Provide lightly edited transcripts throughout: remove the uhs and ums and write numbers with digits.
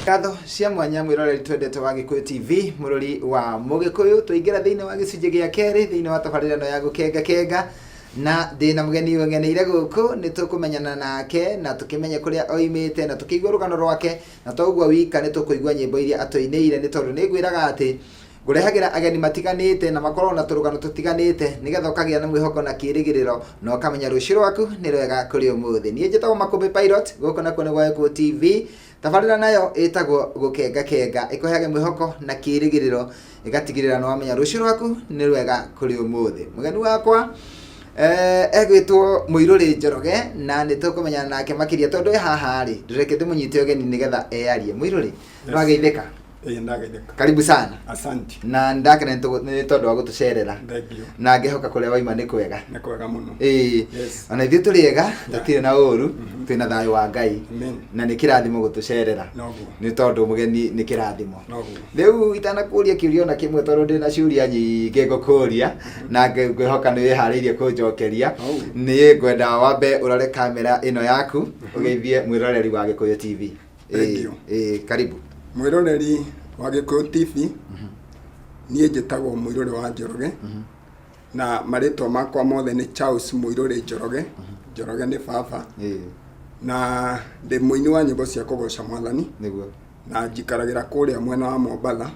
Ngatho cia mwanya mwĩroreri twendete wa Gĩkũyũ TV, mũrori wa Mũgĩkũyũ. Twaingĩra thĩinĩ wa gĩcunjĩ gĩa kerĩ thĩinĩ wa tabarĩra ĩno ya Gũkenga Kenga, na ndĩna mũgeni ũng'eneire gũkũ. Nĩ tũkũmenyana nake na tũkĩmenye kũrĩa oimĩte na tũkĩigua rũgano rwake, na to ũguo wika, nĩ tũkũigua nyĩmbo iria atũinĩire, nĩ tondũ nĩ ngwĩraga atĩ ngũrehagĩra ageni matiganĩte na makorwo na tũrũgano tũtiganĩte, nĩgetha ũkagĩa na mwĩhoko na kĩĩrĩgĩrĩro na ũkamenya rũciũ rwaku nĩ rwega kũrĩ ũmũthĩ. Niĩ njĩtagwo Makũmbĩ Pilot, gũkũ nakuo nĩ gwa Gĩkũyũ TV. Tabarĩra nayo ĩtagwo Gũkenga Kenga, ĩkũheage mwĩhoko na kĩĩrĩgĩrĩro, ĩgatigĩrĩra nĩ wamenya rũciũ rwaku nĩ rwega kũrĩ ũmũthĩ. Mũgeni wakwa egwĩtwo Mũirũrĩ Njoroge, na nĩ tũkũmenyana nake makĩria. Tondũ e haha rĩ, ndũreke ndĩmũnyite ũgeni nĩgetha eyarie. Mũirũrĩ, nĩwageithĩka? Ĩĩ, ndageithĩka. Karibu sana. Asante. Na ndakena nĩ tondũ wa gũtũcerera. Thank you. Na ngĩhoka kũrĩa waima nĩ kwega. Nĩ kwega mũno. Ĩĩ. Yes. Ona ithuĩ tũrĩ ega, tũtirĩ na ũru, twĩna thayũ wa Ngai. Amen. Na nĩ kĩrathimo gũtũcerera. Noguo. Nĩ tondũ mũgeni nĩ kĩrathimo. Noguo. Rĩu itanakũria kĩũria ona kĩmwe, tondũ ndĩ na ciũria nyingĩ ngũkũria na ngwĩhoka nĩ wĩharĩirie kũnjokeria, Au. nĩ ngwenda wambe ũrore kamera ĩno yaku, ũgeithie mwĩroreri wa Gĩkũyũ TV. Thank you. Ĩĩ, karibu. Mwĩroreri wa Gĩkũyũ TV, niĩ njĩtagwo Mũirũrĩ wa Njoroge, na marĩtwa makwa mothe nĩ Charles Mũirũrĩ Njoroge. Njoroge nĩ baba. Na ndĩ mũini wa nyĩmbo cia kũgoca Mwathani. Na njikaragĩra kũrĩa mwena wa Mombatha.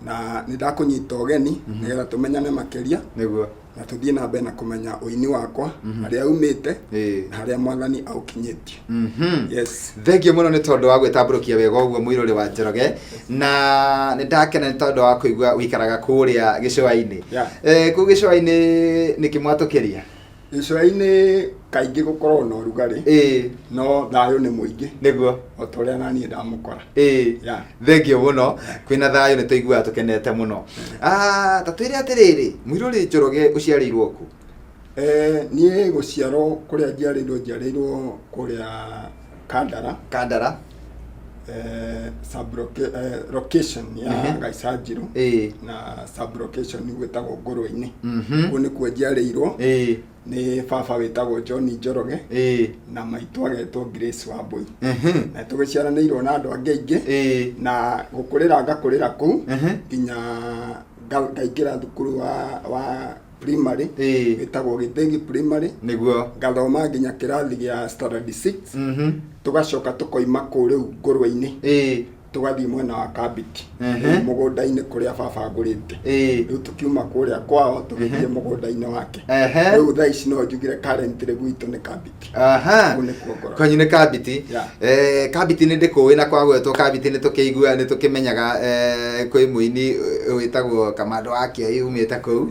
Na nĩ ndakũnyita ũgeni nĩgetha tũmenyane makĩria na tũthiĩ na mbere na kũmenya ũini wakwa, harĩa umĩte na harĩa Mwathani aũkinyĩtie. Yes. Thengiũ mũno nĩ tondũ wa gwĩtambũrũkia wega ũguo, Mũirũrĩ wa Njoroge, na nĩ ndakena nĩ tondũ wa kũigua ũikaraga kũrĩa gĩcũa-inĩ. Kũu gĩcũa-inĩ nĩkĩ mwatũkĩria? Gĩcũa-inĩ kaingĩ gũkoragwo na ũrugarĩ, no thayũ nĩ mũingĩ, o ta ũrĩa naniĩ ndamũkora. Thengiũ mũno. Kwĩna thayũ nĩ tũiguaga tũkenete mũno. Ah, ta twĩre atĩrĩrĩ, Mũirũrĩ Njoroge, ũciarĩirwo kũ? Niĩ gũciarwo kũrĩa njiarĩirwo, njiarĩirwo kũrĩa Kandara. Kandara. Sub location ya Gaicanjirũ na sub location gwĩtagwo Ngũrwe-inĩ. Kũu nĩkuo njiarĩirwo nĩ baba wĩtagwo John Njoroge na maitũ agetwo Grace Wambui. Na tũgĩciaranĩirwo na andũ angĩ aingĩ, na gũkũrĩra ngakũrĩra kũu nginya ngaingĩra thukuru wa primary wĩtagwo Gĩthĩgi Primary. Ngathoma nginya kĩrathi gĩa standard 6. Tũgacoka tũkoima kũu rĩu Ngũrwe-inĩ, tũgathiĩ mwena wa Kambiti, rĩu mũgũnda-inĩ kũrĩa baba ngũrĩte. Rĩu tũkiuma kũrĩa kwao tũgĩthiĩ mũgũnda-inĩ wake. Rĩu thaa ici no njugire currently gwitũ nĩ Kambiti. Kũu nĩkuo ngoragwo. Kwanyu nĩ Kambiti? Yeah. Kambiti nĩ ndĩkũĩ, na kwagwetwo Kambiti nĩ tũkĩigua, nĩ tũkĩmenyaga kwĩ mũini wĩtagwo Kamando wa Kĩai umĩte kũu.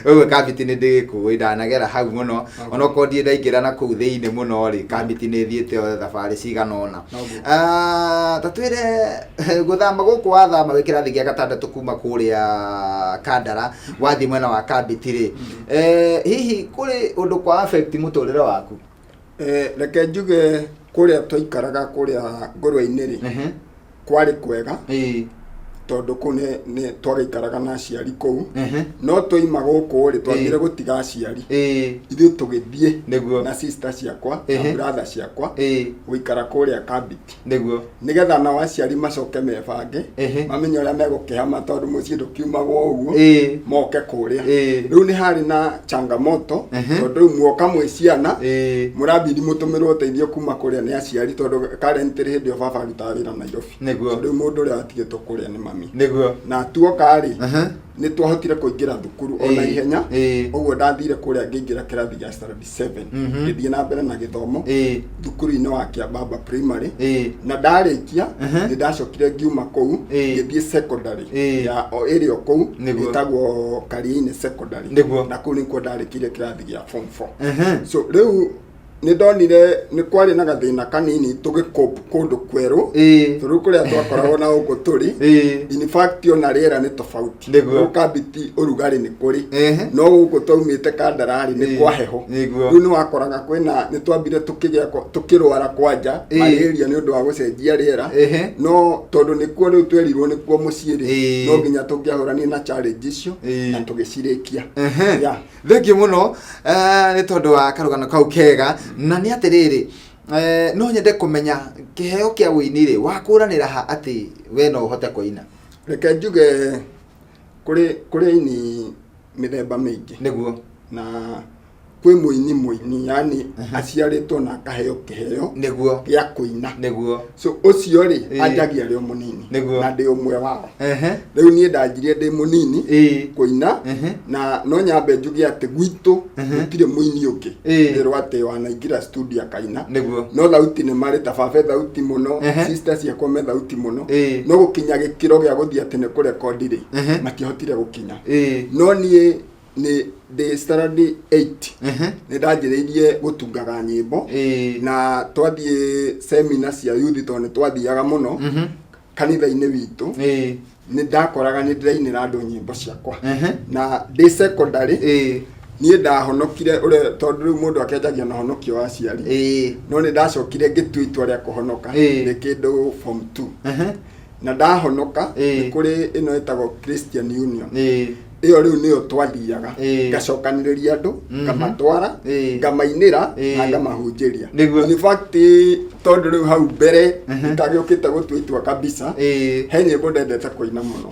Ũguo Kambiti nĩ ndĩkũĩ, ndanagera hau mũno, onokorwo ndirĩ ndaingĩra na kũu thĩinĩ mũno rĩ, Kambiti nĩ thiĩte o thabarĩ cigana ũna. Ah, ta twĩre, gũthama gũkũ wathama wĩ kĩrathi gĩa gatandatũ kuma kũrĩa Kandara wathiĩ mwena wa Kambiti rĩ, hihi kũrĩ ũndũ kwa affect mũtũrĩre waku? Reke njuge kũrĩa twaikaraga kũrĩa Ngũrwe-inĩ rĩ, kwarĩ kwega, tondũ kũu nĩ twagĩikaraga na aciari kũu. No twaima gũkũ rĩ, twambire gũtiga aciari, ithuĩ tũgĩthiĩ na sister ciakwa na brother ciakwa gũikara kũrĩa Kambiti, nĩgetha nao aciari macoke mebange, mamenye ũrĩa megũkĩhama, tondũ mũciĩ ndũkiumagwo ũguo, moke kũrĩa. Rĩu nĩ harĩ na changamoto, tondũ rĩu muoka mwĩ ciana, mũrambindi mũtũmĩrwo ũteithio kuma kũrĩa nĩ aciari, tondũ currently hĩndĩ ĩyo baba arutaga wĩra Nairobi. So rĩu mũndũ ũrĩa watigĩtwo kũrĩa nĩ mami. Na tuoka rĩ, nĩ twahotire kũingĩra thukuru ona ihenya. Ũguo ndathire kũrĩa ngĩingĩra kĩrathi gĩa standard 7, ngĩthiĩ na mbere na gĩthomo thukuru-inĩ wa Kĩambamba Primary. Na ndarĩkia, nĩ ndacokire ngiuma kũu, ngĩthiĩ secondary ya o ĩrĩ o kũu, ĩtagwo Kariainĩ Secondary. Na kũu nĩkuo ndarĩkire kĩrathi gĩa form 4. So rĩu nĩ ndonire nĩ kwarĩ na gathĩna kanini tũgĩcope kũndũ kwerũ, tondũ kũrĩa twakoragwo na gũkũ tũrĩ, in fact ona rĩera nĩ tofauti. Gũkũ Kambiti ũrugarĩ nĩ kũrĩ, no gũkũ twaumĩte Kandararĩ nĩ kwa heho. Rĩu nĩ wakoraga kwĩna, nĩ twambire tũkĩgĩa tũkĩrwara kwanja malaria nĩ ũndũ wa gũcenjia rĩera. No tondũ nĩkuo rĩu twerirwo nĩkuo mũciĩ rĩ, no nginya tũngĩahũranire na challenge icio na tũgĩcirĩkia. Yeah. Thengiũ mũno, nĩ tondũ wa karũgano kau kega. Na nĩ atĩrĩrĩ, No nyende kũmenya kĩheo kĩa ũini rĩ, wakũranĩra ha atĩ we no ũhote kũina? Reke njuge kũrĩ aini mĩthemba mĩingĩ. Na kwĩ mũini yani aciarĩtwo na akaheo kĩheo gĩa kũina. So ũcio rĩ, anjagia arĩ o mũnini. Na ndĩ ũmwe wao. Rĩu niĩ ndanjirie ndĩ mũnini kũina, na no nyambe njuge atĩ gwitũ gũtirĩ mũini ũngĩ ndĩrwo atĩ wanaingĩra studio akaina. No thauti nĩ marĩ ta baba thauti mũno, sister ciakwa me thauti mũno, no gũkinya gĩkĩro gĩa gũthiĩ atĩ nĩ kũrekondi rĩ, matiahotire gũkinya. No niĩ nĩ ndĩ standard 8 nĩ ndanjĩrĩirie gũtungaga nyĩmbo, na twathiĩ semina cia youth, tondũ nĩ twathiaga mũno kanitha-inĩ witũ, nĩ ndakoraga nĩ ndĩrainĩra andũ nyĩmbo ciakwa. Na ndĩ secondary niĩ ndahonokire ũrĩa, tondũ rĩu mũndũ akĩanjagia na honokio wa aciari, no nĩ ndacokire ngĩtua itua rĩa kũhonoka ndĩ kĩndũ form 2. Na ndahonoka, nĩ kũrĩ ĩno ĩtagwo Christian Union, ĩyo rĩu nĩyo twathiaga, ngacokanĩrĩria andũ, ngamatwara, ngamainĩra na ngamahunjĩria. In fact, tondũ rĩu hau mbere itagĩũkĩte gũtua itua kabisa, he nyĩmbo ndendete kũina mũno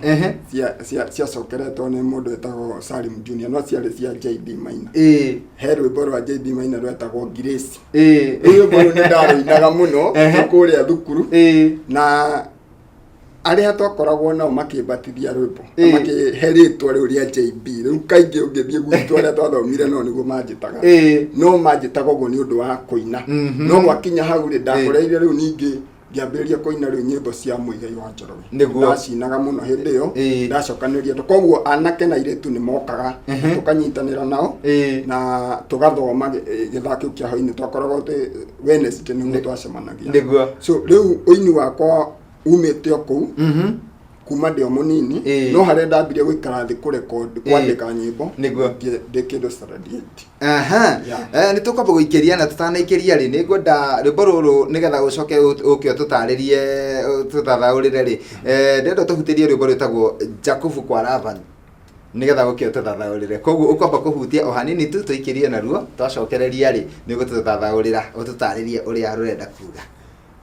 ciacokeretwo nĩ mũndũ wĩtagwo Salim Junior, no ciarĩ cia JB Maina. He rwĩmbo rwa JB Maina rwetagwo Grace. Rĩu rwĩmbo rũu nĩ ndarũinaga mũno kũrĩa thukuru, na arĩa twakoragwo nao makĩmbatithia rwĩmbo, makĩhe rĩtwa rĩu rĩa JB. Rĩu kaingĩ ũngĩthiĩ gwitũ arĩa twathomire no nĩguo manjĩtaga, no manjĩtaga ũguo nĩ ũndũ wa kũina. No gwakinya hau rĩ, ndakoreire rĩu ningĩ ngĩambĩrĩria kũina rĩu nyĩmbo cia Muigai wa Njoroge. Ndacinaga mũno hĩndĩ ĩyo. Ndacokanĩrĩria andũ, koguo anake na airĩtu nĩ mokaga, tũkanyitanĩra nao na tũgathoma gĩthaa kĩu kĩa hwainĩ. Twakoragwo twĩ Wednesday nĩguo twacemanagia. So rĩu ũini wakwa umĩte o kũu kuma ndĩ o mũnini, no harĩa ndambire gũikara thĩ kũrecord, kwandĩka nyĩmbo, ndĩ kĩndũ standard 8. Aha. Nĩ tũkwamba gũikĩria, na tũtanaikĩria rĩ, nĩ ngwenda rwĩmbo rũrũ nĩgetha ũcoke ũke ũtũtarĩrie, tũthathaũrĩre rĩ, ndĩrenda tũhutĩrie rwĩmbo rwĩtagwo Jakubu kwa Labani, nĩgetha ũke ũtũthathaũrĩre. Koguo ũkwamba kũhutia o hanini tu, tũikĩrie naruo, twacokereria rĩ, nĩ ũgũtũthathaũrĩra, ũtũtarĩrie ũrĩa rũrenda kuga.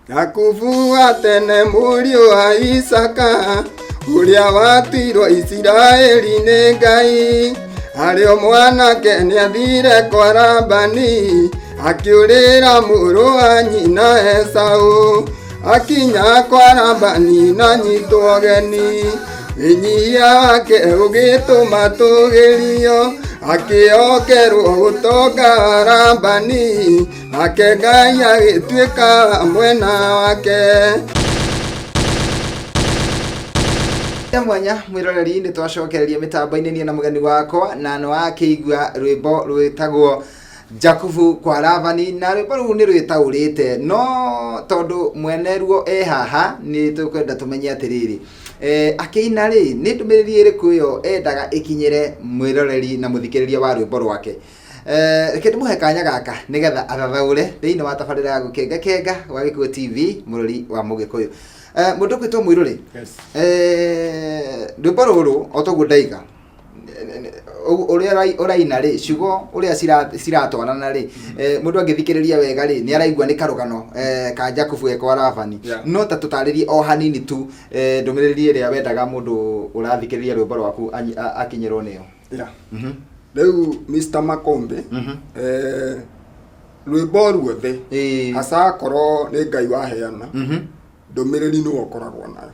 Jakubu wa tene mũriũ wa Isaka, ũrĩa watuirwo Isiraeli nĩ Ngai, arĩ o mwanake nĩathire kwa Labani, akĩũrĩra mũrũ wa nyina Esau. Akinya kwa Labani na nyitwo geni, wĩnyihia wake ũgĩtũma tũgĩrio, akĩokerwo ũtonga wa Labani, nake Ngai agĩtuĩka mwena wake. Ya mwanya mwĩroreri, nĩ twacokereria mĩtambo-inĩ niĩ na mũgeni wakwa, na nĩ wakĩigua rwĩmbo rwĩtagwo Jakubu kwa Labani, na rwĩmbo rũu nĩ rwĩtaũrĩte, no tondũ mwene ruo e haha, nĩ tũkwenda tũmenye atĩrĩrĩ, akĩina rĩ, nĩ ndũmĩrĩri ĩrĩkũ ĩyo endaga ĩkinyĩre mwĩroreri na mũthikĩrĩria wa rwĩmbo rwake. Reke ndĩmũhe kanya gaka nĩgetha athathaũre thĩinĩ wa tabarĩra ya Gũkenga Kenga wa Gĩkũyũ TV, mũrori wa Mũgĩkũyũ. Mũndũ ũkwĩtwo Mũirũ rĩ, rwĩmbo rũrũ o toguo ndaiga ũrĩa ũraina rĩ, ciugo ũrĩa ciratwarana rĩ, mũndũ angĩthikĩrĩria wega rĩ, nĩ araigua nĩ karũgano ka Jakubu e kwa Labani. No ta tũtarĩrie o hanini tu ndũmĩrĩri ĩrĩa wendaga mũndũ ũrathikĩrĩria rwĩmbo rwaku akinyĩrwo nĩyo. Rĩu Mr. Makombe, rwĩmbo ruothe, hasa akorwo nĩ Ngai waheana ndũmĩrĩri, nĩwe ũkoragwo nayo,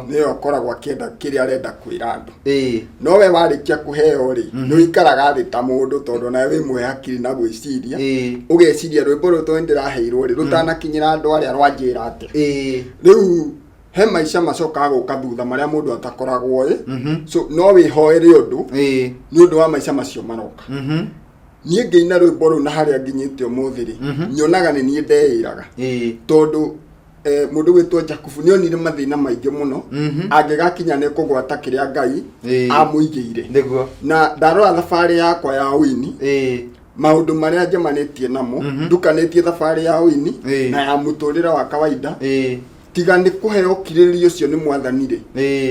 nĩwe ũkoragwo akĩenda kĩrĩa arenda kwĩra andũ. No we warĩkia kũheo rĩ, nĩ ũikaraga thĩ ta mũndũ, tondũ nawe wĩ mũhe hakiri na gwĩciria, ũgeciria rwĩmbo rũrũ tondũ ndĩraheirwo rĩ, rũtanakinyĩra andũ arĩa rwanjĩra atĩa. Rĩu he maica macokaga gũka thutha marĩa mũndũ atakoragwo ĩ, so no wĩhoere ũndũ nĩ ũndũ wa maica macio maroka. Niĩ ngĩina rwĩmbo rũu na harĩa nginyĩte ũmũthĩ rĩ, nyonaga nĩ niĩ ndeĩraga, tondũ mũndũ gwĩtwo Jakubu nĩ onire mathĩna maingĩ mũno angĩgakinya nĩ kũgwata kĩrĩa Ngai amũigĩire. Na ndarora thabarĩ yakwa ya ũini, maũndũ marĩa njemanĩtie namo, ndukanĩtie thabarĩ ya ũini na ya mũtũrĩre wa kawaida, tiga nĩ kũheo kirĩrĩrio ũcio nĩ Mwathani rĩ,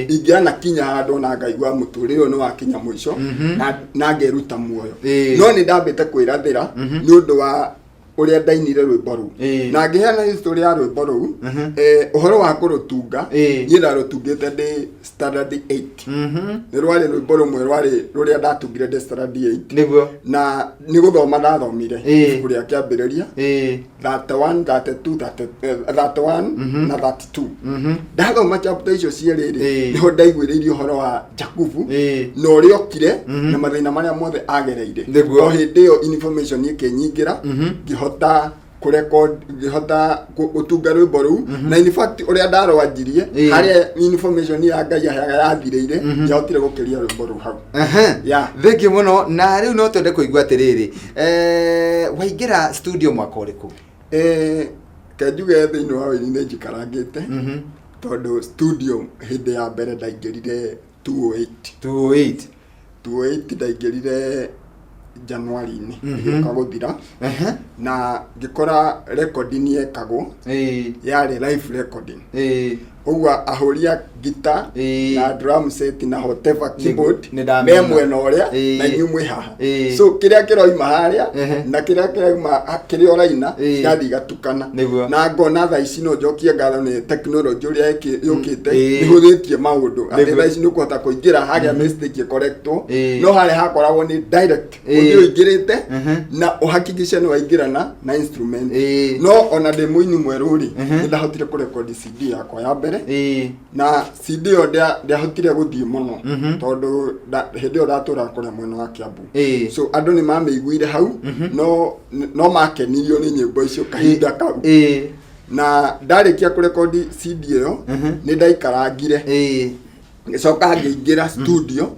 ingĩanakinya handũ na ngaigua mũtũrĩre ũyũ nĩ wakinya mũico na ngeruta muoyo. No nĩ ndambĩte kwĩrathĩra nĩ ũndũ wa Ũrĩa ndainire rwĩmbo rũu na ngĩheana history ya rwĩmbo rũu, ũhoro wa kũrũtunga, niĩ ndarũtungĩte ndĩ standard 8. Nĩ rwarĩ rwĩmbo rũmwe rwarĩ rũrĩa ndatungire ndĩ standard 8. Na nĩ gũthoma ndathomire ibuku rĩa Kĩambĩrĩria 31, 32, 30, 31 na 32. Ndathoma chapter icio cierĩ rĩ, nĩho ndaiguĩrĩirie ũhoro wa Jakubu na ũrĩa okire na mathĩna marĩa mothe agereire. O hĩndĩ ĩyo information ĩkĩnyingĩra, ngĩhota kũrecord, ngĩhota gũtunga rwĩmbo rũu. Na in fact ũrĩa ndarwanjirie, harĩa information ya Ngai aheaga yathirĩire, ndiahotire gũkĩria rwĩmbo rũu hau. Yeah. Thengiũ mũno. Na rĩu no twende kũigua atĩrĩrĩ, waingĩra studio mwaka ũrĩkũ? Ke njuge thĩinĩ wa wĩini nĩ njikarangĩte, tondũ studio hĩndĩ ya mbere ndaingĩrire 208. 208. 208 ndaingĩrire Januari-inĩ ĩgĩũka gũthira, na ngĩkora recording yekagwo, yarĩ live recording. Ũguo ahũri a ngita na drum set na whatever keyboard Nĩ ndamĩona. me mwena ũrĩa na inyuĩ mwĩ haha. So kĩrĩa kĩroima harĩa na kĩrĩa kĩrauma kĩrĩa ũraina cirathiĩ igatukana. Na ngona thaa ici no njokie ngatho nĩ technology ũrĩa yũkĩte, ĩhũthĩtie maũndũ atĩ thaa ici nĩ ũkũhota kũingĩra harĩa mistake ĩkorektwo, no harĩa hakoragwo nĩ direct ũthiĩ ũingĩrĩte na ũhakikishe nĩ waingĩrana na instrument. No ona ndĩ mũini mwerũ rĩ, nĩ ndahotire kũrekondi CD yakwa ya mbere, na CD ĩyo ndiahotire gũthiĩ mũno tondũ hĩndĩ ĩyo ndatũraga kũrĩa mwena wa Kiambu. So andũ nĩ mamĩiguire hau, no makenirio nĩ nyĩmbo icio kahinda kau. Na ndarĩkia kũrekondi CD ĩyo, nĩ ndaikarangire, ngĩcoka ngĩingĩra studio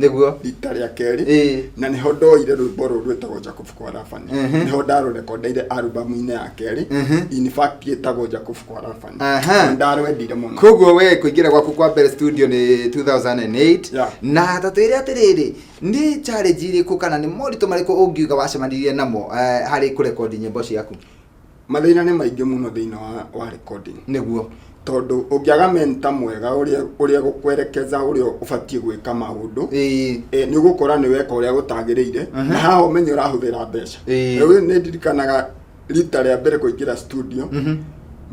rita rĩa kerĩ, na nĩho ndoire rwĩmbo rũrũ rwĩtagwo Jacob kwa Labani. Nĩho ndarũrekondeire albumu-inĩ ya kerĩ. In fact ĩtagwo Jacob kwa Labani. Ndarwendire mũno. Koguo we kũingĩra gwaku kwa mbere studio nĩ 2008? Yeah. Na ta twĩre atĩrĩrĩ, nĩ challenge irĩkũ kana nĩ moritũ marĩkũ ũngiuga wacemanirie namo harĩ kũrekondi nyĩmbo ciaku? Mathĩna nĩ maingĩ mũno thĩinĩ wa recording, tondũ ũngĩaga mentor mwega ũrĩa gũkwerekeza ũrĩa ũbatiĩ gwĩka maũndũ, nĩ ũgũkora nĩ weka ũrĩa gũtagĩrĩire, na haha ũmenye ũrahũthĩra mbeca. Rĩu nĩ ndirikanaga rita rĩa mbere kũingĩra studio,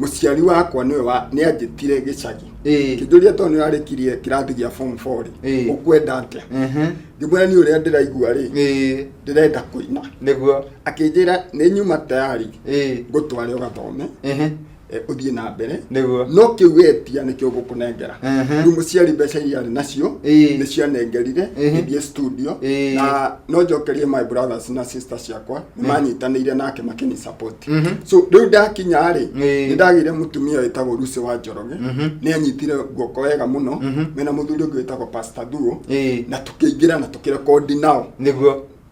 mũciari wakwa nĩwe nĩ anjĩtire gĩcagi, kĩnjũria tondũ nĩ warĩkirie kĩrathi gĩa form 4 rĩ, ũkwenda atĩa? Ngĩmwĩra niĩ ũrĩa ndĩraigua rĩ, ndĩrenda kũina. Akĩnjĩra nĩ nyuma tayari ngũtware ũgathome, ũthiĩ na mbere, no kĩu wetia nĩkĩo ngũkũnengera. Rĩu mũciari mbeca iria arĩ nacio nĩ cianengerire ngĩthiĩ studio. Na no njokerie my brothers na sisters ciakwa, nĩ manyitanĩire nake makĩni support. So rĩu ndakinya rĩ, nĩ ndagĩire mũtumia wĩtagwo Lucy wa Njoroge, nĩ anyitire guoko wega mũno, mena mũthuri ũngĩ wĩtagwo Pastor Thuo, na tũkĩingĩra na tũkĩrekondi nao.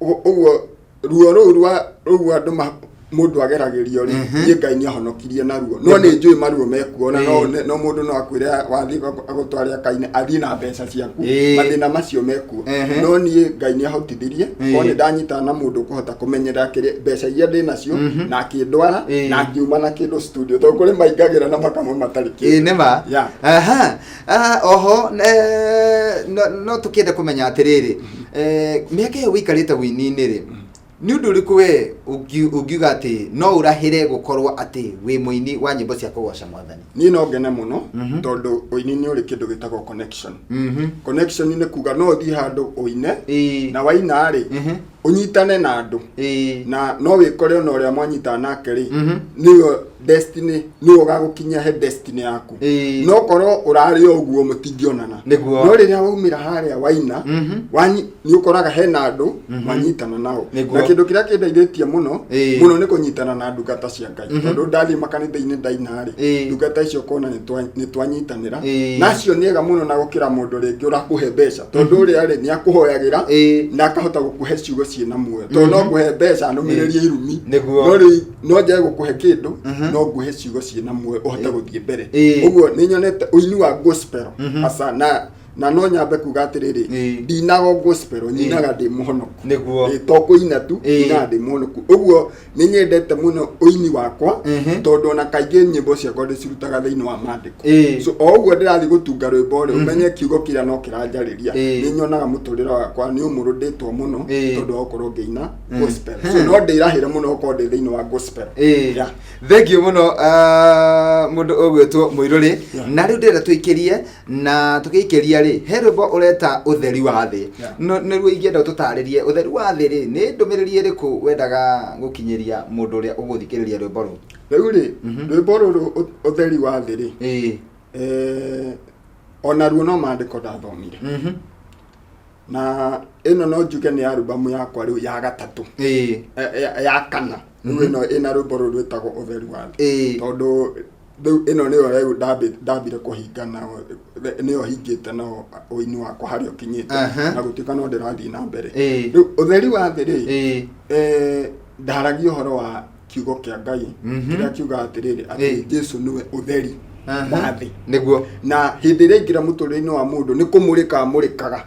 Ũguo ruo rũu rwa rũu andũ mũndũ ageragĩrio rĩ, niĩ Ngai nĩ ahonokirie naruo, no nĩ njũĩ maruo mekuona. No mũndũ no akwĩre wathiĩ agũtware akaine athiĩ na mbeca ciaku, mathĩna macio mekuo. No niĩ Ngai nĩ ahotithirie korwo nĩ ndanyitana na mũndũ ũkũhota kũmenyerera kĩrĩa mbeca iria ndĩ nacio, na akĩndwara na ngiuma na kĩndũ studio, tondũ kũrĩ maingagĩra na makamwe matarĩ kĩndũ. Nĩ ma. Yeah. Aha. Ah, oho no tũkĩende kũmenya atĩrĩrĩ, mĩaka ĩyo wĩikarĩte wĩini-inĩ rĩ, nĩ ũndũ ũrĩkũ we ũngiuga atĩ no ũrahĩre gũkorwo atĩ wĩ mũini wa nyĩmbo cia kũgoca Mwathani? Niĩ no ngene mũno tondũ ũini nĩ ũrĩ kĩndũ gĩtagwo connection. Connection nĩ kuga no ũthiĩ handũ ũine, na waina rĩ, ũnyitane na andũ, na no wĩkore ona ũrĩa mwanyitana nake rĩ, nĩwe destiny, nĩwe ũgagũkinyia he destiny yaku. No korwo ũrarĩ o ũguo mũtingĩonana. No rĩrĩa waumĩra harĩa waina, nĩ ũkoraga hena andũ mwanyitana nao. Na kĩndũ kĩrĩa kĩndeithĩtie mũno mũno nĩ kũnyitana na ndungata cia Ngai, tondũ ndathiĩ makanitha-inĩ ndaina rĩ, ndungata icio kona nĩ twanyitanĩra, na acio nĩ ega mũno na gũkĩra mũndũ rĩngĩ ũrakũhe mbeca, tondũ ũrĩa rĩ nĩ akũhoyagĩra na akahota gũkũhe ciugo ciĩna muoyo, tondũ no ngũhe mbeca nũmĩrĩrie irumi. No rĩu no njage gũkũhe kĩndũ, no ngũhe ciugo ciĩna muoyo ũhote gũthiĩ mbere. Ũguo nĩ nyonete ũini wa gospel hasa na Na no nyambe kuga atĩrĩrĩ, ndinaga o gospel, nyinaga ndĩ mũhonoku. To kũina tu, nyinaga ndĩ mũhonoku. Ũguo nĩ nyendete mũno ũini wakwa, tondũ ona kaingĩ nyĩmbo ciakwa ndĩcirutaga thĩinĩ wa maandĩko. So o ũguo ndĩrathiĩ gũtunga rwĩmbo rĩ, ũmenye kiugo kĩrĩa no kĩranjarĩria. Nĩ nyonaga mũtũrĩre wakwa nĩ ũmũrũndĩtwo mũno tondũ wa gũkorwo ngĩina gospel. So no ndĩrahĩre mũno gũkorwo ndĩ thĩinĩ wa gospel. Yeah. Thengiũ mũno, mũndũ ũgwĩtwo Mũirũrĩ. Na rĩu ndĩrenda tũikĩrie, na tũgĩikĩria rĩ, he rwĩmbo ũreta Ũtheri wa Thĩ. Nĩruo ingĩenda ũtũtarĩrie. Ũtheri wa Thĩ rĩ, nĩ ndũmĩrĩri ĩrĩkũ wendaga gũkinyĩria mũndũ ũrĩa ũgũthikĩrĩria rwĩmbo rũu? Rĩu rĩ, rwĩmbo rũrũ Ũtheri wa Thĩ rĩ, onaruo no maandĩko ndathomire. Na ĩno no njuge nĩ albamu yakwa rĩu ya gatatũ, ya kana rĩu. Ĩno ĩna rwĩmbo rũrũ rwĩtagwo Ũtheri wa Thĩ, tondũ rĩu ĩno nĩyo rĩu ndambire kũhinga nao, nĩyo hingĩte nao ũini wakwa harĩa ũkinyĩte, na gũtuĩka no ndĩrathiĩ na mbere. Rĩu Ũtheri wa Thĩ rĩ, ndaragia ũhoro wa kiugo kĩa Ngai kĩrĩa kiuga atĩrĩrĩ, atĩ Jesu nĩwe ũtheri wa thĩ. Na hĩndĩ ĩrĩa aingĩra mũtũrĩre-inĩ wa mũndũ, nĩ kũmũrĩka amũrĩkaga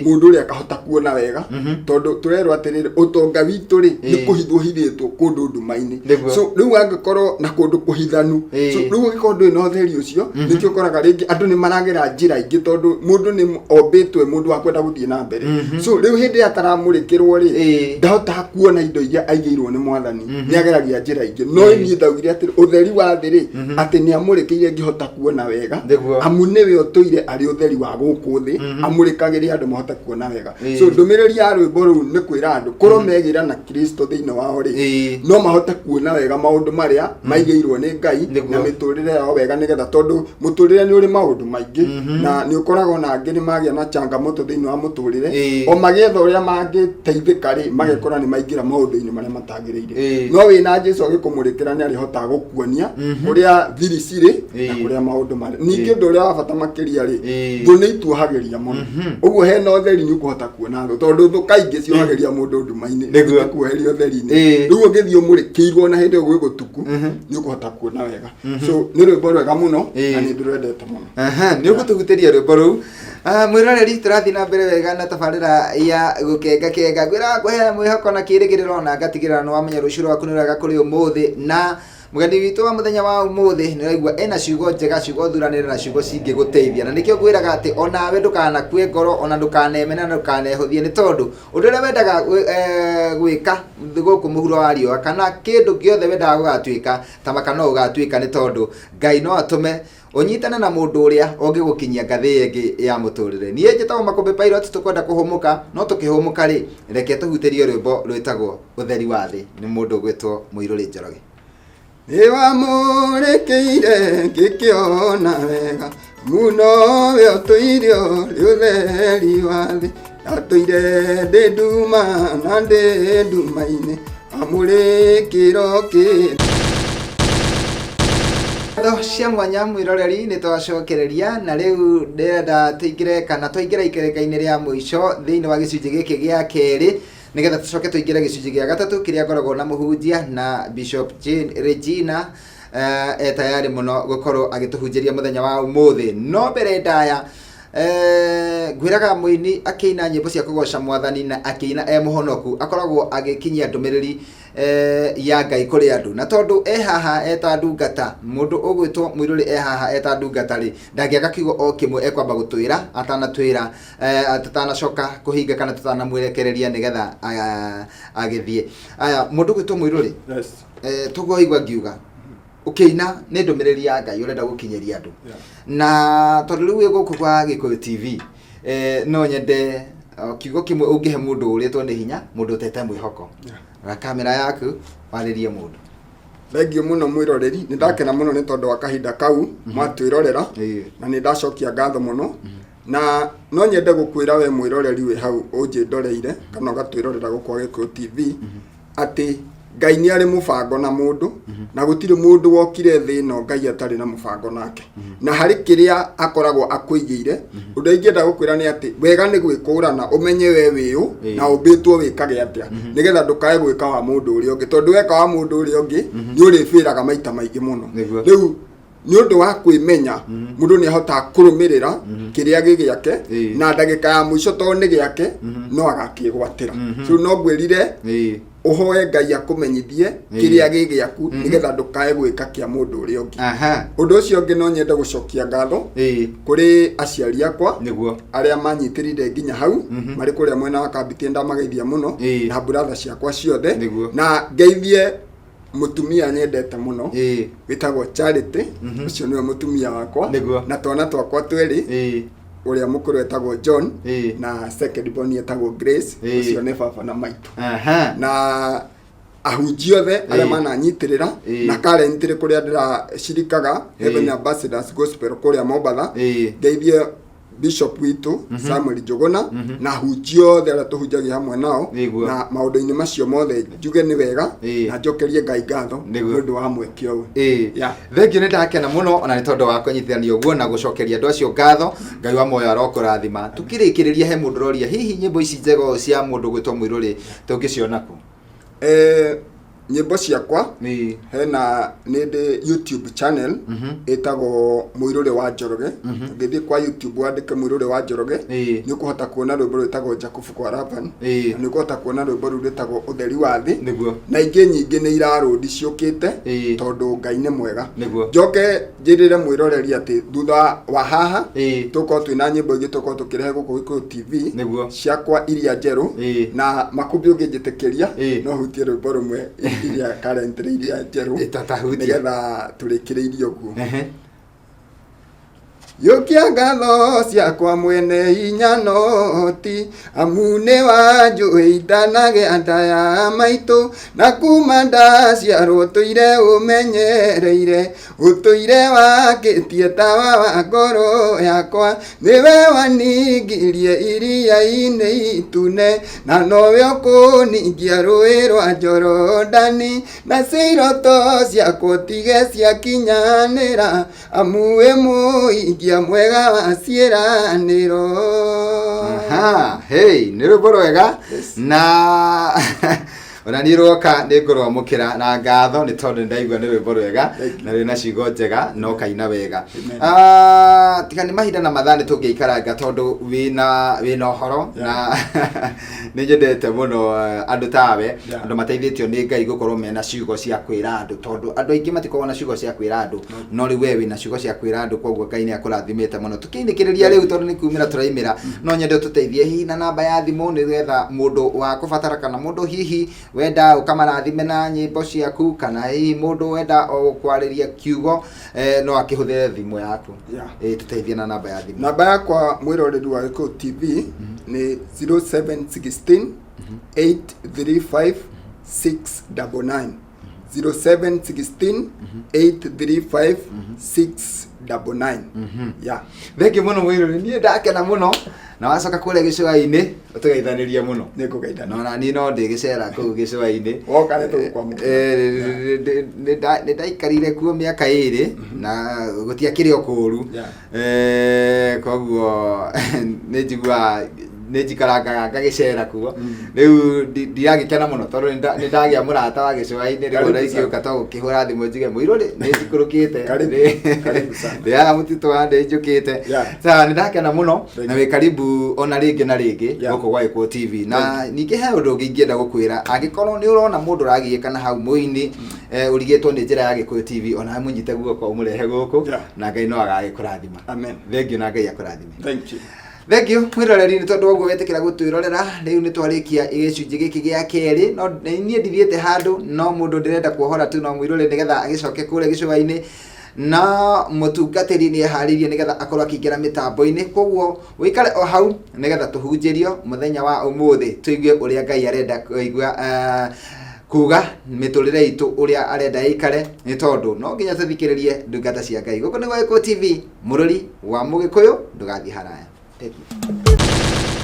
mũndũ ũrĩa akahota kuona wega, tondũ tũrerwo atĩrĩrĩ, ũtonga witũ rĩ, nĩ kũhithwo hithĩtwo kũndũ nduma-inĩ. So rĩu angĩkorwo na kũndũ kũhithanu, so rĩu ũngĩkorwo ndũrĩ na ũtheri ũcio, nĩkĩo ũkoraga rĩngĩ andũ nĩ maragera njĩra ingĩ, tondũ mũndũ nĩ ombĩtwo e mũndũ wa kwenda gũthiĩ na mbere. So rĩu hĩndĩ ĩrĩa ataramũrĩkĩrwo rĩ, ndahotaga kuona indo iria aigĩirwo nĩ Mwathani, nĩ ageragia njĩra ingĩ. No niĩ ndaugire atĩ ũtheri wa thĩ rĩ, atĩ nĩ amũrĩkĩire ngĩhota kuona wega, amu nĩwe ũtũire arĩ ũtheri wa gũkũ thĩ, amũrĩkagĩre andũ mahote kuona wega. So ndũmĩrĩri ya rwĩmbo rũu nĩ kwĩra andũ korwo megĩra na Kristo thĩinĩ wao rĩ, no mahote kuona wega maũndũ marĩa maigĩirwo nĩ Ngai na mĩtũrĩre yao wega, nĩgetha, tondũ mũtũrĩre nĩ ũrĩ maũndũ maingĩ, na nĩ ũkoragwo na angĩ nĩ magĩa na changamoto thĩinĩ wa mũtũrĩre, o magĩetha ũrĩa mangĩteithĩka rĩ, magekora nĩ maingĩra maũndũ-inĩ marĩa matagĩrĩire. No wĩna Jesu agĩkũmũrĩkĩra, nĩ arĩhotaga gũkuonia kũrĩa thiri cirĩ na kũrĩa maũndũ marĩ. Ningĩ ũndũ ũrĩa wa bata makĩria rĩ, thũ nĩ ituohagĩria mũno. Ũguo hena ũtheri, nĩ ũkũhota kuona thũ, tondũ thũ kaingĩ ciohagĩria mũndũ nduma-inĩ, ikuoheria ũtheri-inĩ. Rĩu ũngĩthiĩ ũmũrĩkĩirwo na hĩndĩ ĩyo gwĩ gũtuku, nĩ ũkũhota kuona wega. So nĩ rwĩmbo rwega mũno na nĩ ndĩrwendete mũno. Aha, nĩ ũgũtũhutĩria rwĩmbo rũu. Mwĩroreri, tũrathiĩ na mbere wega na tabarĩra ya Gũkenga Kenga. Ngwĩraga ngũhe mwĩhoko na kĩrĩgĩrĩro, na ngatigĩrĩra nĩ wamenya rũciũ rwaku nĩ rwega kũrĩ ũmũthĩ. Na mũgeni witũ wa mũthenya wa ũmũthĩ, nĩ ũraigua ena ciugo njega, ciugo thuranĩre na ciugo cingĩgũteithia. Na nĩkĩo ngwĩraga atĩ onawe ndũkanakue ngoro, ona ndũkanemene na ndũkanehũthie, nĩ tondũ ũndũ ũrĩa wendaga gwĩka gũkũ mũhuro wa riũa, kana kĩndũ gĩothe wendaga gũgatuĩka, tamaka no ũgatuĩka, nĩ tondũ Ngai no atũme ũnyitane na mũndũ ũrĩa ũngĩgũkinyia ngathĩ ĩyo ĩngĩ ya mũtũrĩre. Niĩ njĩtagwo Makũmbĩ Pilot. Tũkwenda kũhũmũka, no tũkĩhũmũka rĩ, reke tũhutĩrio rwĩmbo rwĩtagwo Ũtheri wa Thĩ nĩ mũndũ ũgwĩtwo Mũirũrĩ Njoroge. Nĩ wamũrĩkĩire ngĩkĩona wega mũno, we ũtũire ũrĩ ũtheri wa thĩ. Ndatũire ndĩ nduma na ndĩ nduma-inĩ, amũrĩkĩro kĩ Ngatho cia mwanya, mwĩroreri, nĩ twacokereria, na rĩu ndĩrenda tũingĩre, kana twaingĩra ikereka-inĩ rĩa mũico thĩinĩ wa gĩcunjĩ gĩkĩ gĩa kerĩ, nĩgetha tũcoke tũingĩre gĩcunjĩ gĩa gatatũ kĩrĩa ngoragwo na mũhunjia na Bishop Jane Regina, e tayari mũno gũkorwo agĩtũhunjĩria mũthenya wa ũmũthĩ. No mbere ndaya, ngwĩraga mũini akĩina nyĩmbo cia kũgoca Mwathani na akĩina e mũhonoku, akoragwo agĩkinyia ndũmĩrĩri ya Ngai kũrĩ andũ. Na tondũ e haha eta ndungata, mũndũ ũgwĩtwo Mũirũrĩ e haha eta ndungata rĩ, ndangĩaga kiugo o kĩmwe ekwamba gũtwĩra atanatwĩra, tũtanacoka kũhinga kana tũtanamwerekereria nĩgetha agĩthiĩ. Aya, mũndũ ũgwĩtwo Mũirũrĩ, Yes. Tũguo waigua ngiuga ũkĩina nĩ ndũmĩrĩri ya Ngai ũrenda gũkinyĩria andũ. Na tondũ rĩu wĩ gũkũ kwa Gĩkũyũ TV, no nyende kiugo kĩmwe ũngĩhe mũndũ ũrĩtwo nĩ hinya, mũndũ ũtete mwĩhoko. Na kamera yaku warĩrie mũndũ. Thengiũ mũno mwĩroreri, nĩ ndakena mũno nĩ tondũ wa kahinda kau mwatwĩrorera, na nĩ ndacokia ngatho mũno. Na no nyende gũkwĩra we mwĩroreri wĩ hau ũnjĩndoreire kana ũgatwĩrorera gũkũ kwa Gĩkũyũ TV, atĩ Ngai nĩ arĩ mũbango na mũndũ, na gũtirĩ mũndũ wokire thĩ ĩno Ngai atarĩ na mũbango nake, na harĩ kĩrĩa akoragwo akũigĩire. Ũndũ ingĩenda gũkwĩra nĩ atĩ wega nĩ gwĩkũrana, ũmenye we wĩũ na ũmbĩtwo wĩkage atĩa, nĩgetha ndũkae gwĩka wa mũndũ ũrĩa ũngĩ, tondũ weka wa mũndũ ũrĩa ũngĩ nĩ ũrĩbĩraga maita maingĩ mũno. Rĩu Nĩ ũndũ wa kwĩmenya, mũndũ nĩ ahotaga kũrũmĩrĩra kĩrĩa gĩ gĩake, na ndagĩka ya mũico tondũ nĩ gĩake no agakĩgwatĩra. So no ngwĩrire ũhoe Ngai akũmenyithie kĩrĩa gĩ gĩaku, nĩgetha ndũkae gwĩka kĩa mũndũ ũrĩa ũngĩ. Ũndũ ũcio ũngĩ, no nyende gũcokia ngatho kũrĩ aciari akwa arĩa manyitĩrĩire nginya hau marĩ kũrĩa mwena wa Kambiti. Ndamageithia mũno na brother ciakwa ciothe, na ngeithie mũtumia nyendete mũno wĩtagwo Charity. Ũcio nĩwe mũtumia wakwa, na twana twakwa twĩrĩ, ũrĩa mũkũrũ etagwo John na second born etagwo Grace. Ũcio nĩ baba na maitũ, na ahunjia othe arĩa mananyitĩrĩra, na currently kũrĩa ndĩracirikaga, Heaven Ambassadors Gospel kũrĩa Mombatha. Ngeithie bishop witũ Samuel Njũgũna na ahunjia othe arĩa tũhunjagia hamwe nao. Na maũndũ-inĩ macio mothe njuge nĩ wega, na njokerie Ngai ngatho nĩ ũndũ wa mweke ũyũ. Yeah. Thengiũ, nĩ ndakena mũno ona nĩ tondũ wa kũnyitithanio ũguo na gũcokeria andũ acio ngatho. Ngai wa muoyo arokũrathima. Tukĩrĩkĩrĩria, he mũndũ ũroria, hihi nyĩmbo ici njega ũũ cia mũndũ gwĩtwo Mũirũrĩ tũngĩciona kũ? Nyĩmbo ciakwa, hena nĩ ndĩ YouTube channel ĩtagwo Mũirũrĩ wa Njoroge. Ũngĩthiĩ kwa YouTube wandĩke Mũirũrĩ wa Njoroge, nĩ ũkũhota kuona rwĩmbo rwĩtagwo Jakubu kwa Laban, na nĩ ũkũhota kuona rwĩmbo rũu rwĩtagwo Ũtheri wa Thĩ, na ingĩ nyingĩ nĩ irarũndi ciũkĩte, tondũ Ngai nĩ mwega. Njoke njĩrĩre mwĩroreri atĩ thutha wa haha tũkorwo twĩna nyĩmbo ingĩ tũkorwo tũkĩrehe gũkũ Gĩkũyũ TV ciakwa iria njerũ, na makũmbĩ ũngĩnjĩtĩkĩria no hutie rwĩmbo rũmwe iria currently iria njerũ, Ĩtatahutia. nĩgetha tũrĩkĩrĩirie ũguo. Yũkia ngatho ciakwa mwene hinya noti, amu nĩ wanjũĩ itanagĩa nda ya maitũ, na kuma ndaciarwo tũire ũmenyereire, ũtũire wakĩtie tawa wa ngoro yakwa. Nĩwe waningirie iria-inĩ itune, na nowe ũkũningia rũĩ rwa Jorodani, na cio iroto ciakwa ũtige ciakinyanĩra, amu wĩ mũingia mwega wa ciĩranĩro. Aha, hey, nĩ rwĩmbo rwega, na ona niĩ rwoka nĩ ngũrwamũkĩra na ngatho, nĩ tondũ nĩ ndaigua nĩ rwĩmbo rwega Thank you. na rwĩna ciugo njega na ũkaina wega. Amen. Ah, tiga nĩ mahinda na mathaa nĩ tũngĩikaranga, tondũ wĩna ũhoro, na nĩ nyendete mũno andũ tawe, andũ mateithĩtio nĩ Ngai gũkorwo mena ciugo cia kwĩra andũ, tondũ andũ aingĩ matikoragwo na ciugo cia kwĩra andũ, no rĩu we wĩna ciugo cia kwĩra andũ, koguo Ngai nĩ akũrathimĩte mũno. Tũkĩinĩkĩrĩria rĩu, tondũ nĩ kumĩra tũraimĩra, no nyende ũtũteithie hihi na namba ya thimũ, nĩgetha mũndũ wa kũbatara kana mũndũ hihi wenda ũkamarathime na nyĩmbo ciaku, kana hihi mũndũ wenda o gũkwarĩria kiugo, no akĩhũthĩre thimũ yaku. Tũteithie na namba ya thimũ. Namba yakwa, mwĩroreri wa Gĩkũyũ TV, nĩ 0716 835 699, 0716 835 699. Yeah. Thengiũ mũno mwĩrori, niĩ ndakena mũno, na wacoka kũrĩa gĩcũa-inĩ ũtũgeithanĩrie mũno. Nĩ ngũgeithania. No na niĩ no ndĩgĩcera kũu gĩcũa-inĩ. Woka nĩ tũgũkwamũkĩra. Nĩ ndaikarire kuo mĩaka 2 na gũtiakĩrĩ o kũũru. Koguo nĩ njiguaga nĩ njikarangaga ngagĩcera kuo. Rĩu ndiragĩkena mũno tondũ nĩ ndagĩa mũrata wa gĩcũa-inĩ. Rĩu ona Karibu sana. ingĩũka to gũkĩhũra thimũ njuge mũirũ nĩ njikũrũkĩte. Karibu, karibu sana. Ndĩ haha mũtitũ wa ndĩ njũkĩte. Sawa, nĩ ndakena mũno, na wĩ karibu ona rĩngĩ na rĩngĩ gũkũ gwa Gĩkũyũ TV. Na ningĩ he ũndũ ũngĩ ingĩenda gũkwĩra, angĩkorwo nĩ ũrona mũndũ ũragiĩka na hau mũini, ũrigĩtwo nĩ njĩra ya Gĩkũyũ TV, ona mũnyite guoko ũmũrehe gũkũ, na Ngai no agagĩkũrathima. Amen. Thengiũ, na Ngai akũrathime. Thank you. Thengiũ mwĩroreri nĩ tondũ wa ũguo wetĩkĩra gũtwĩrorera. Rĩu nĩ twarĩkia gĩcunjĩ gĩkĩ gĩa kerĩ, no niĩ ndithiĩte handũ, no mũndũ ndĩrenda kuohora tu no mũirũre, nĩgetha agĩcoke kũrĩa gĩcũa-inĩ, na mũtungatĩri nĩ eharĩirie nĩgetha akorwo akĩingĩra mĩtambo-inĩ. Koguo ũikare o hau nĩgetha tũhunjĩrio mũthenya wa ũmũthĩ, tũigue ũrĩa Ngai arenda kũigua, kuga mĩtũrĩre itũ ũrĩa arenda ĩikare, nĩ tondũ no nginya tũthikĩrĩrie ndungata cia Ngai. Gũkũ nĩ gwa Gĩkũyũ TV, mũrũri wa Mũgĩkũyũ, ndũgathiĩ haraya. Thank you.